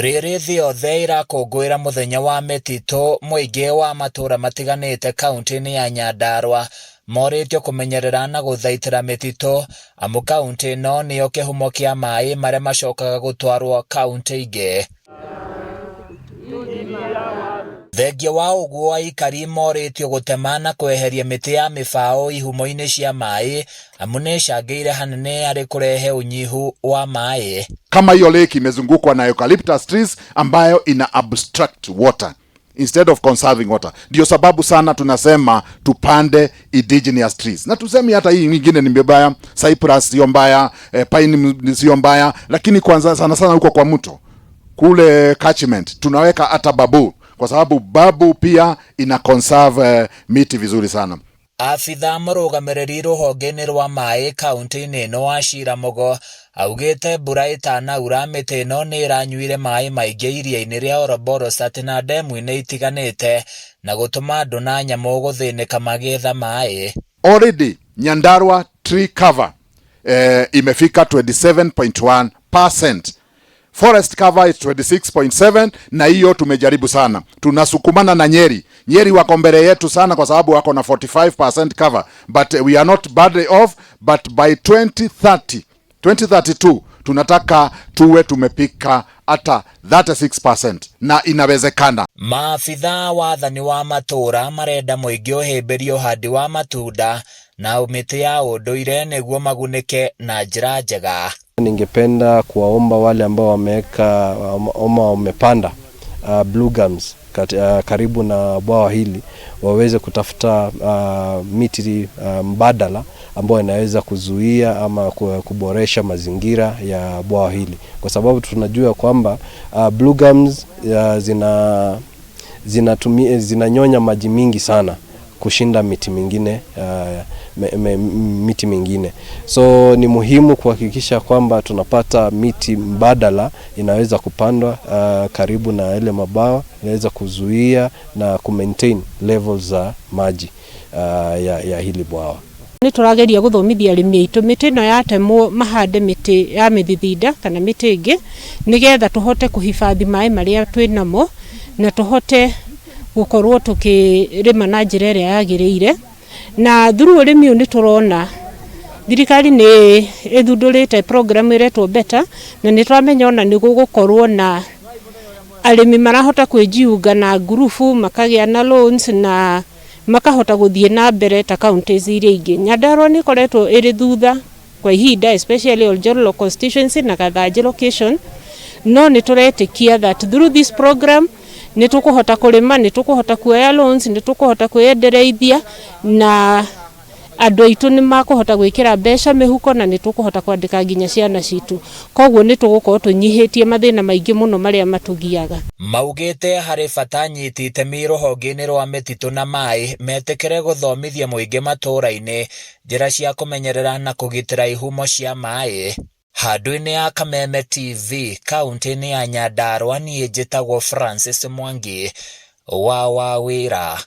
Rĩrĩ thĩ yothe ĩrakũngũĩra mũthenya wa mĩtitũ, mũingĩ wa matũra matiganĩte kauntĩ-inĩ ya Nyandarua morĩtio kũmenyerera na gũthaitĩra mĩtitũ amu kauntĩ ĩno nĩyo kĩhumo kĩa maĩ marĩa macokaga gũtwarwo kauntĩ ingĩ. Thengia wa ũguo aikari morĩtio gũtema na kweheria mĩtĩ ya mĩbaũ ihumo-inĩ cia maĩ amu nĩĩcangĩire hanene harĩ kũrehe ũnyihu wa maĩ. Kama hiyo lake imezungukwa na eucalyptus trees ambayo ina abstract water instead of conserving water. Ndio sababu sana tunasema tupande indigenous trees, na tusemi hata hii nyingine ni mbaya, cypress sio mbaya, pine sio mbaya, lakini kwanza sana sana huko kwa mto kule catchment tunaweka hata bamboo, kwa sababu bamboo pia ina conserve miti vizuri sana. Abitha mũrũgamĩrĩri rũhonge-inĩ rwa maĩ kauntĩ-inĩ ĩno Wachira Mugo augĩte mbura ĩtanaura mĩtĩ ĩno nĩ ĩranyuire maĩ maingĩ iria-inĩ rĩa Oroborosat na ndemu-inĩ itiganĩte na gũtũma andũ na nyamũ gũthĩnĩka magĩetha maĩ. Already Nyandarua tree cover imefika 27.1%. Forest cover is 26.7 na hiyo tumejaribu sana. Tunasukumana na Nyeri. Nyeri wako mbele yetu sana kwa sababu wako na 45% cover, but we are not badly off, but by 2030 2032 tunataka tuwe tumepika hata 36% na inawezekana. Maabitha wathani wa matũra marenda mũingĩ ũhĩmbĩrie ũhandi wa matunda na mĩtĩ ya ũndũire nĩguo magunĩke na njĩra njega. Ningependa kuwaomba wale ambao wameweka ama wamepanda blue gums karibu na bwawa hili waweze kutafuta miti mbadala ambayo inaweza kuzuia ama kuboresha mazingira ya bwawa hili, kwa sababu tunajua kwamba blue gums zinanyonya maji mingi sana kushinda miti mingine miti mingine. So ni muhimu kuhakikisha kwamba tunapata miti mbadala inaweza kupandwa karibu na ile mabwawa, inaweza kuzuia na kumaintain levels za maji ya hili bwawa. Nĩ tũrageria gũthomithia arĩmi aitũ mĩtĩ ĩno yatemwo mahande mĩtĩ ya mĩthithinda kana mĩtĩ ĩngĩ nĩgetha tũhote kũhifadhi maĩ marĩa twĩ namo na tũhote gũkorwo tũkĩrĩma na njĩra ĩrĩa yagĩrĩire. Na through ũrĩmi ũyũ nĩ tũrona thirikari nĩ ĩthundũrĩte program ĩretwo BETA, na nĩ tũramenya ona nĩ gũgũkorwo na arĩmi marahota kwĩjiunga na ngurubu makagĩa na loans na makahota gũthiĩ na mbere ta counties iria ingĩ. Nyandarua nĩ ĩkoretwo ĩrĩ thutha kwa ihinda, especially Oljololo constituency na Gathanjĩ location, no nĩ tũretĩkia that through this program nĩ tũkũhota kũrĩma, nĩ tũkũhota kuoya loans, nĩ tũkũhota kwĩendereithia na andũ aitũ nĩ makũhota gwĩkĩra mbeca mĩhuko na nĩ tũkũhota kwandĩka nginya ciana citũ. Koguo nĩ tũgũkorwo tũnyihĩtie mathĩna maingĩ mũno marĩa matũgiaga. Maugĩte harĩ bata anyiti itemi rũhonge-inĩ rwa mĩtitũ na maĩ metĩkĩre gũthomithia mũingĩ matũra-inĩ njĩra cia kũmenyerera na kũgitĩra ihumo cia maĩ. Handũ-inĩ ya Kameme TV kaunti-inĩ ya Nyandarua, niĩ njĩtagwo Francis Mwangi wa Wawĩra.